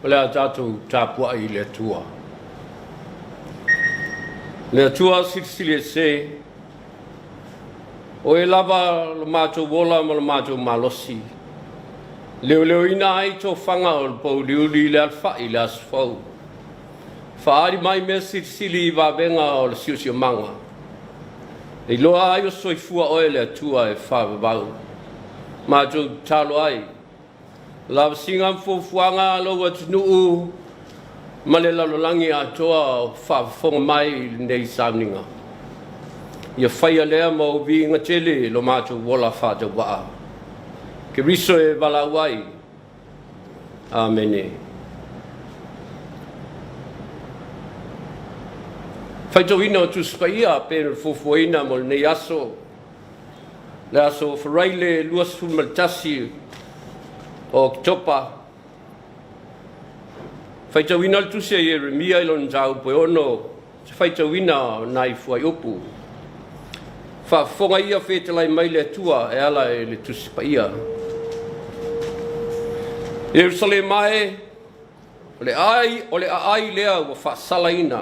O le a tatou tapuai i le Atua. Le Atua Silisili Ese, o Oe lava lo matou ola ma lo matou malosi, leoleoina ai tofaga o le pouliuli i le alafai i le aso fou. Faaali mai mea silisili i vavega o le siosiomaga, e iloa ai o soifua Oe le Atua e faavavau. Matou tatalo ai, lavasiga ma fuafuaga a lou atunuu ma le lalolagi atoa o faafofoga mai i lenei sauniga. Ia faia lea ma ou viiga tele lo matou ola faatauvaa. Keriso e valaau ai. Amene. Faitauina o Tusi Paia pe o le fuafuaina mo lenei aso, le aso Faraile 21 o Oketopa. Faitauina le tusi a Ieremia i lona mataupu e 6, se faitauina o nai fuaiupu. Faafofoga ia fetalai mai le Atua e ala i le Tusi Paia. Ierusalema e, o le ai, o le aai lea ua faasalaina,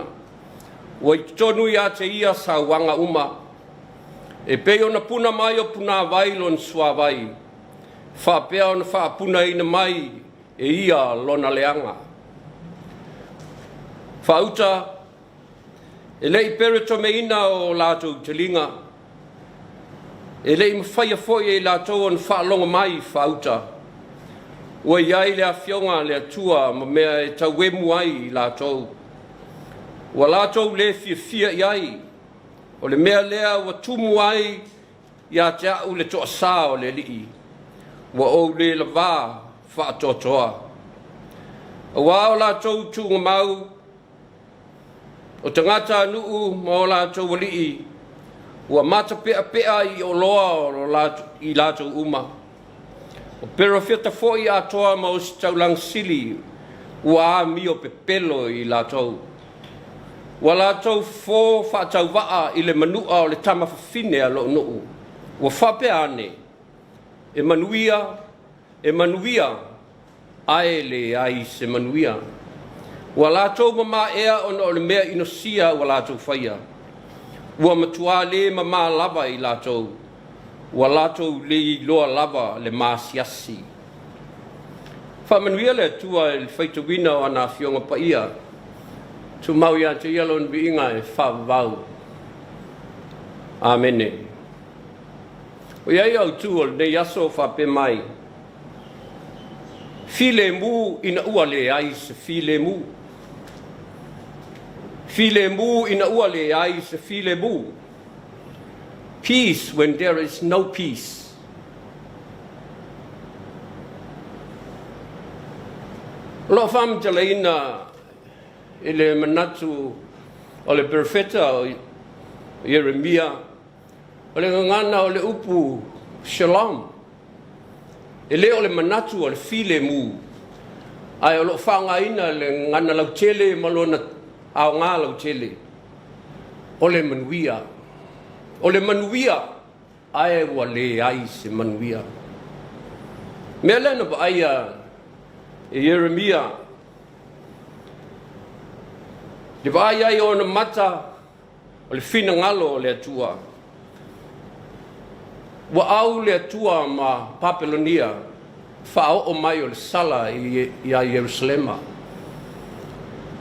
ua i totonu ia te ia sauaga uma, e pei ona puna mai o punāwai lona suāwai, faapea ona faapunaina mai e ia lona leaga. Faauta, e le i peretomeina o latou taliga, e le i mafaia foi e i latou ona faalogo mai faauta, ua i ai le afioga a le Atua ma mea e tauemu ai i latou, ua latou le fiafia i ai, o le mea lea ua tumu ai ia te au le toasā o le Alii, ua ou le lavā faatoatoa. Aua o latou tuugamau, o tagatanuu ma o latou alii, ua matapeapea i oloa o i latou uma. O perofeta foi atoa ma ositaulaga sili ua amio pepelo i latou. Ua latou fofo faatauvaa i le manua o le tama fafine a lou nuu. Ua faapea ane, e manuia, e manuia, ae leai se manuia. Ua latou mamaea ona o le mea inosia ua latou faia. Ua matua le mamā lava i latou, ua latou le iloa lava le maasiasi. Faamanuia le Atua i le faitauina o ana Afioga Paia. Tumau ia te ia lona viiga e faavavau. Amene. O i ai autu o lenei aso o faapea mai, filemu ina ua leai se filemu. Filemu ina ua leai se filemu. Peace when there is no peace. O lo o faamatalaina i le manatu o le perofeta o Ieremia, o le gagana o le upu shalom, e le o le manatu o le filemu, ae o lo o faaaogaina le gagana lautele ma lona aoga lautele, o le manuia. O le manuia, ae ua leai se manuia. Mea lea na vaaia e Ieremia, le vaai ai o ona mata o le finagalo o le Atua. Ua au le Atua ma Papelonia faaoo mai o le sala ia Ierusalema.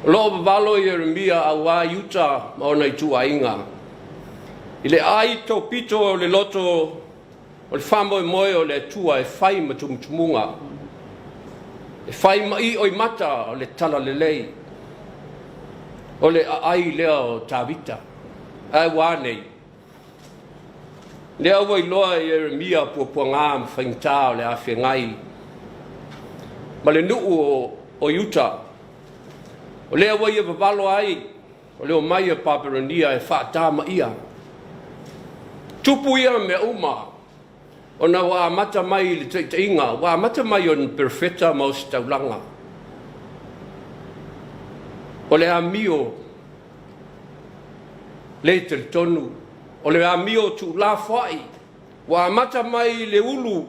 O lo o vavalo Ieremia auā Iuta ma ona ituaiga. I le ai topito o le loto o le faamoemoe o le Atua e fai ma tumutumuga, e fai ma i oimata o le talalelei, o le aai lea o Tavita. Ae ua a nei? Lea ua iloa e Ieremia puapuaga ma faigata o le a feagai ma le nuu o Iuta. O lea ua ia vavalo ai o le omai a Papelonia e faatamaia. Tupu ia mea uma ona ua amata mai i le taitaiga, ua amata mai ona perofeta ma ositaulaga. O le amio le talitonu, o le amio tuulafoai, ua amata mai i le ulu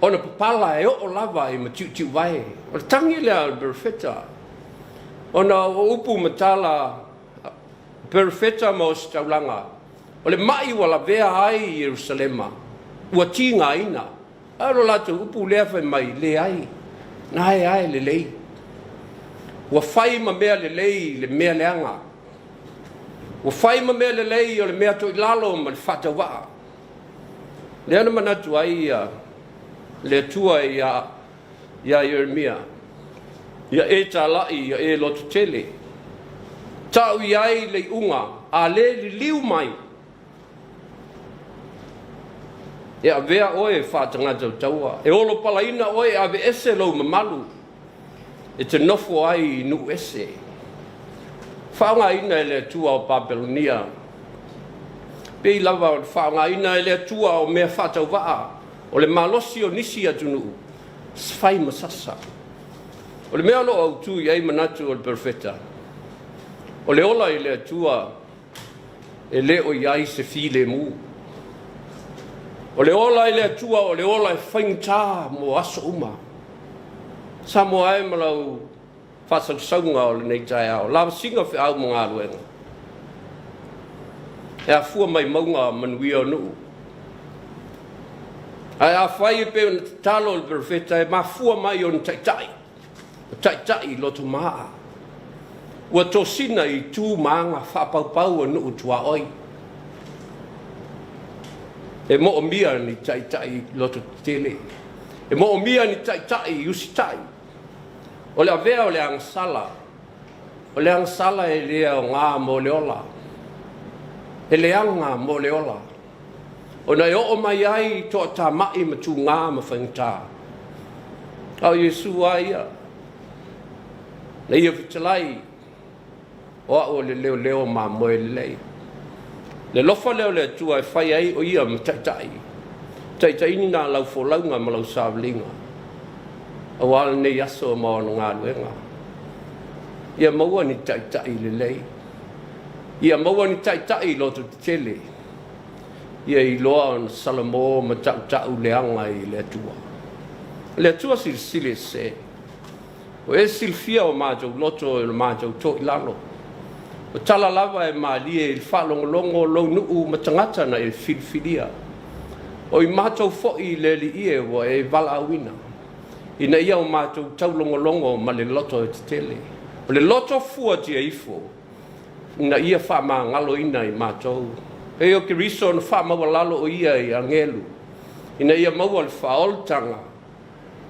ona papala e oo lava i matiutiuvae. O le tagi lea a le perofeta, ona o upu ma tala a perofeta ma ositaulaga, o le mai ua lavea ai Ierusalema, ua tigaina. A o le latou upu lea fai mai, leai, na e lava e lelei. Ua fai ma mea lelei le mea leaga. Ua fai ma mea lelei o le mea toilalo ma le faatauvaa. Lea na manatu ai le Atua ia Ieremia, ia e talai, ia e lototele, tau i ai le iuga, a le liliu mai, e avea oe faatagata taua, e olopalaina oe e aveese lou mamalu, e te nofo ai i nuu ese. Faaaogaina e le Atua o Papelonia, pei lava ona faaaogaina e le Atua o mea faatauvaa, o le malosi o nisi atunuu, fai ma sasa. O le mea o lo o autu i ai manatu o le perofeta, o le ola i le Atua e le o i ai se filemu. O le ola i le Atua o le ola e faigata mo aso uma. Samoa e ma lau faasausauga o lenei taeao, lavasiga feau ma galuega, e afua mai mauga manuia o nuu. Ae afai e pei ona tatalo le perofeta e mafua mai ona taitai, o taitai lotomaa, ua tosina i tu ma aga faapaupau o nuu tuaoi. E moomia ni taitai loto tetele, e moomia ni taitai usitai. O le avea o le agasala, o le agasala e le aoga mo le ola, e leaga mo le ola, ona e oo mai ai toatamai ma tuga ma faigata. A o Iesu lava ia, na ia fetalai, o au o le leoleo mamoe lelei. Le alofa lea o le Atua e fai ai o ia ma taitai, taitaiina lau folauga ma lau savaliga, aua lenei aso ma ona galuega. Ia maua ni taitai lelei, ia maua ni taitai loto tetele, ia iloa ona salamo ma tautau leaga i le Atua. Le Atua silisili ese, o e silafia o matou loto e o le matou toilalo. O tala lava e malie i le faalogologo o lou nuu ma tagata na e filifilia. O i matou foi le Alii e ua e valaauina, ina ia o matou taulogologo ma le loto e tetele. O le loto fuatia ifo, ina ia faamagaloina i matou. E o Keriso na faamaualalo o ia i agelu, ina ia maua le faaolataga,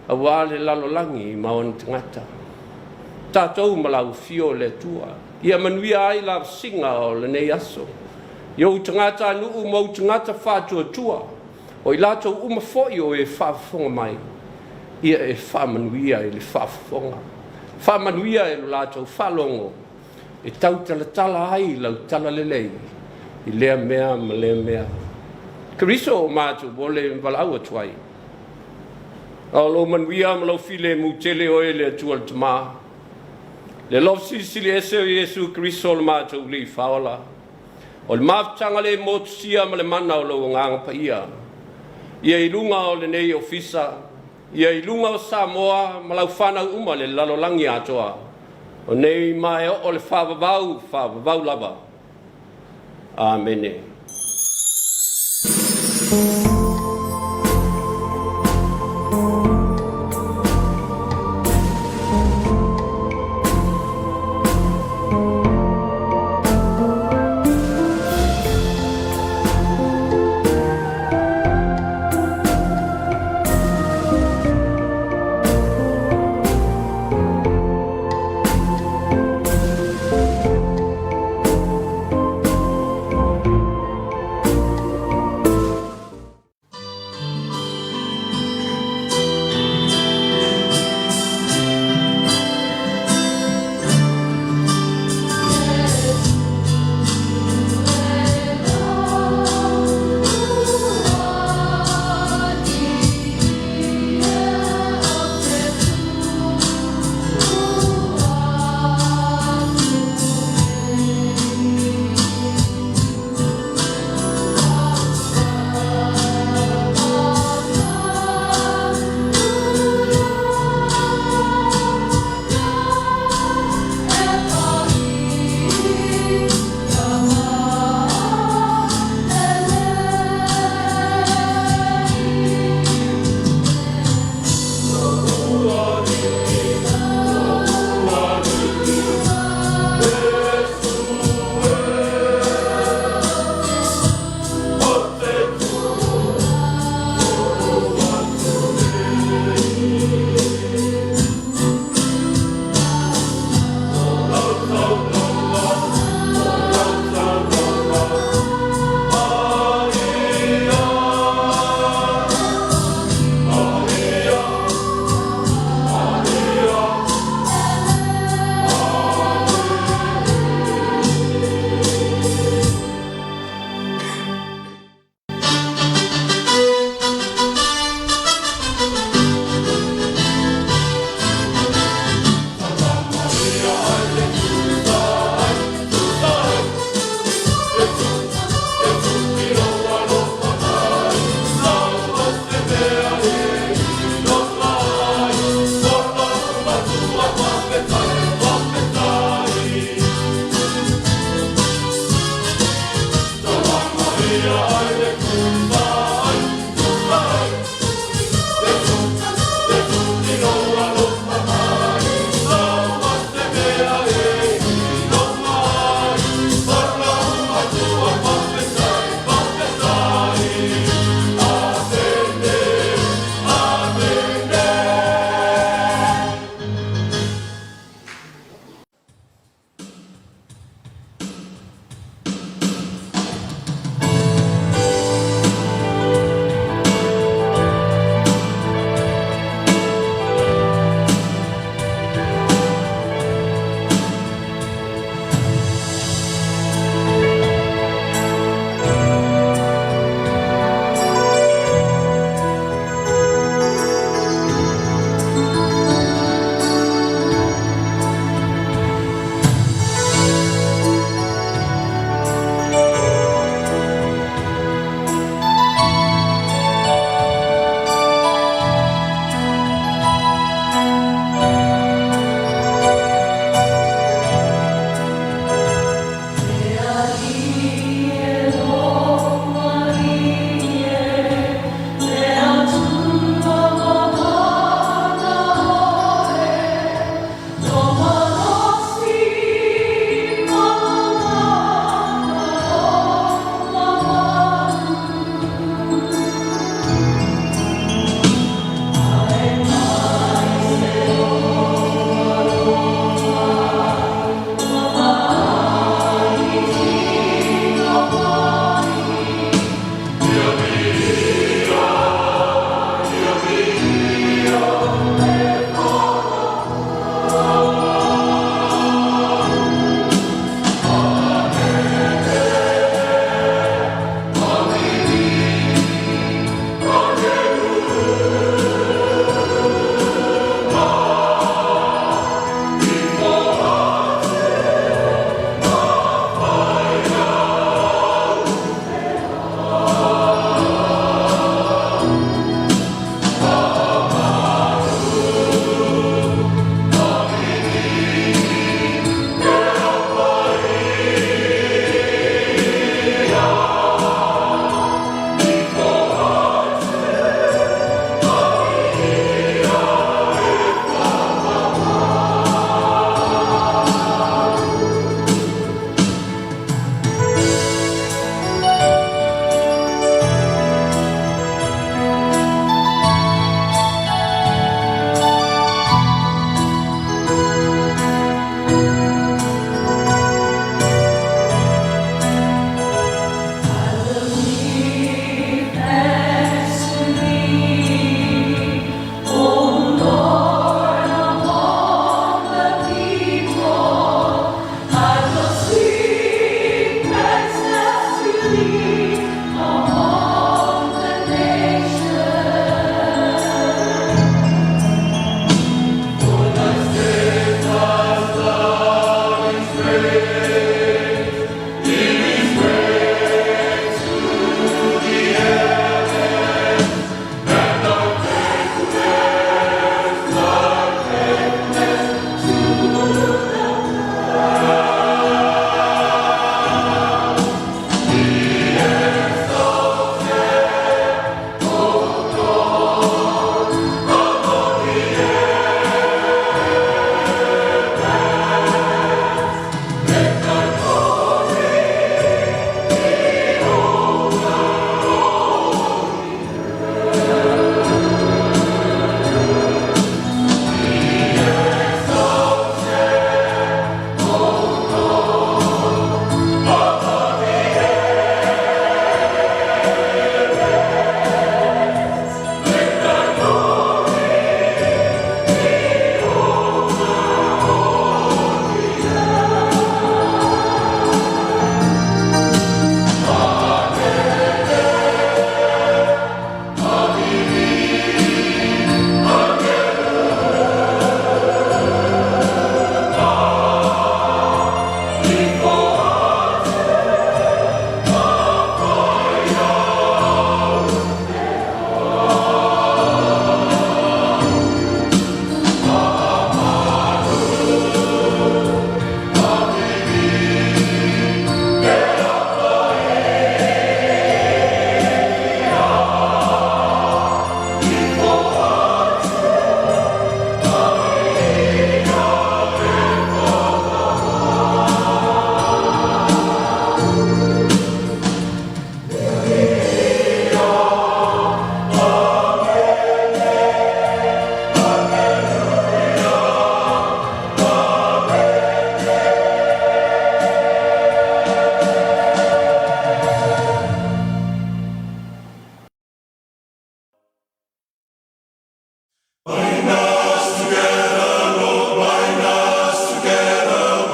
aua le lalolagi ma ona tagata. Tatou ma lau afio le Atua, ia manuia ai lavasiga o lenei aso. I ou tagatanuu ma ou tagata faatuatua, o i latou uma foi o e faafofoga mai, ia e faamanuia i le faafofoga. Faamanuia i lo latou faalogo, e tautalatala ai lau talalelei i lea mea ma lea mea. Keriso o matou ole valaau atu ai. A o lou manuia ma lou filemu tele oe le Atua le Tama, le alofa silisili ese o Iesu Keriso o le matou Alii Faaola, o le mafutaga le motusia ma le mana o lou Agaga Paia, ia i luga o lenei ofisa, ia i luga o Samoa ma lau fanau uma le lalolagi atoa, o nei ma e oo le faavavau, faavavau lava. Amene.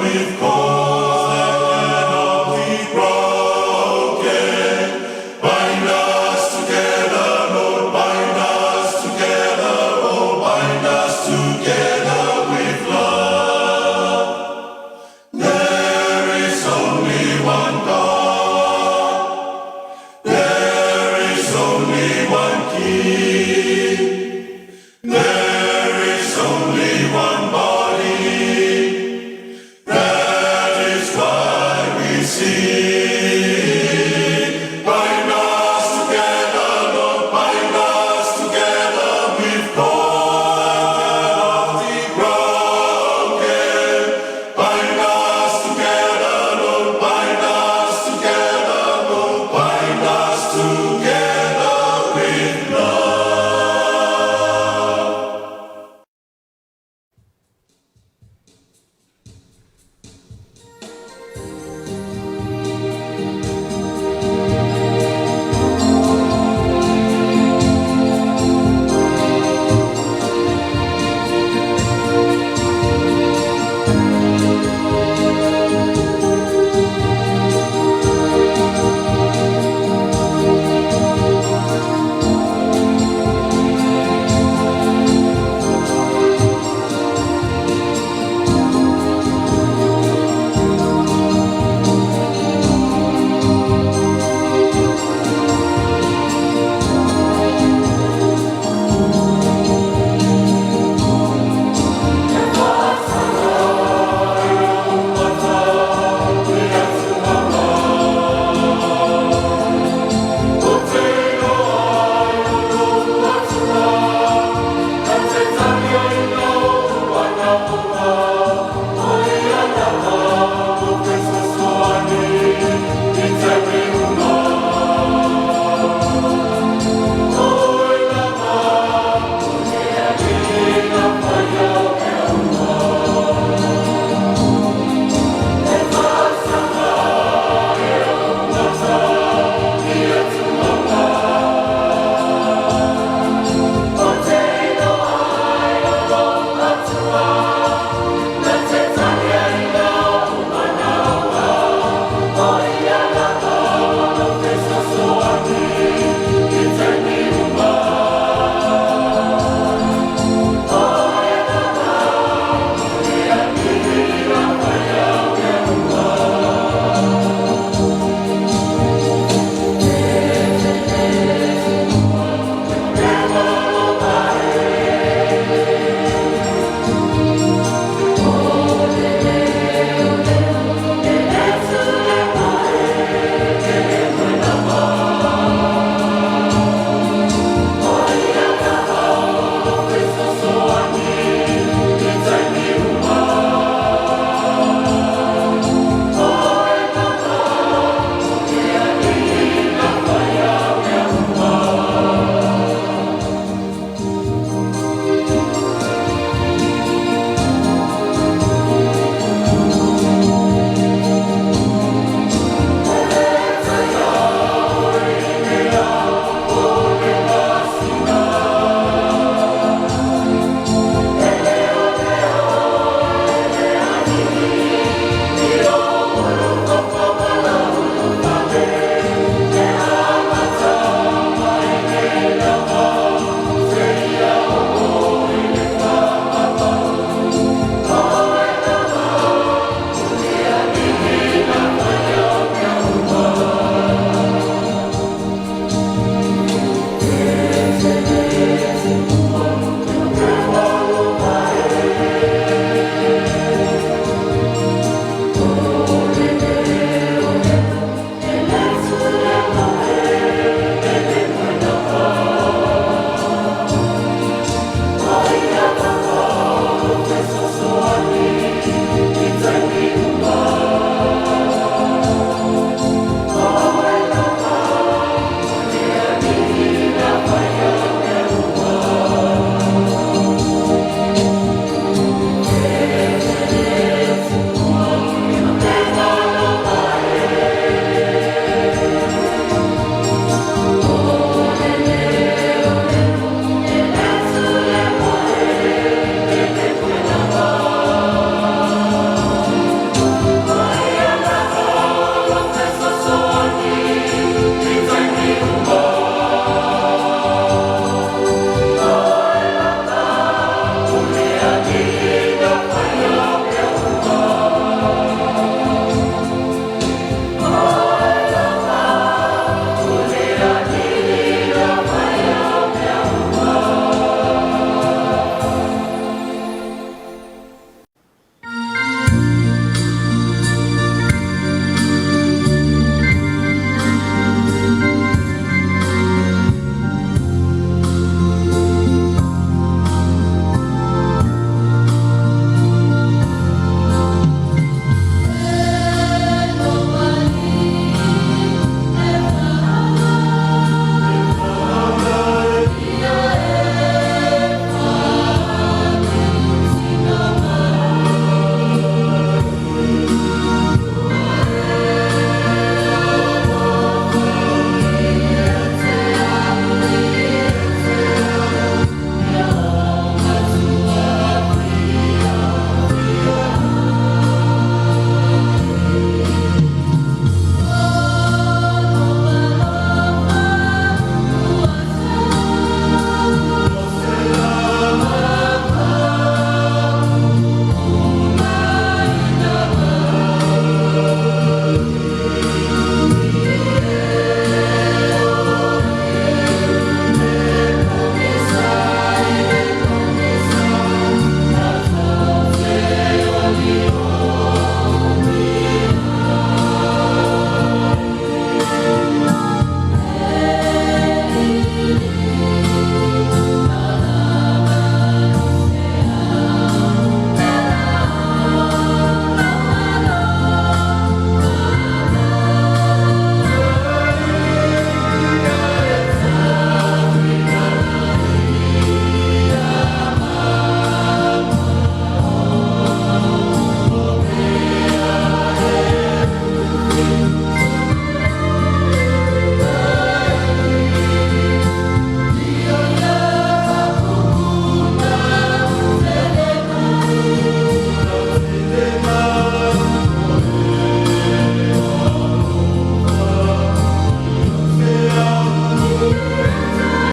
With cords that cannot be broken. Bind us together, Lord, bind us together, oh, bind us together with love. There is only one God. There is only one King. There is only one body. That is why we sing.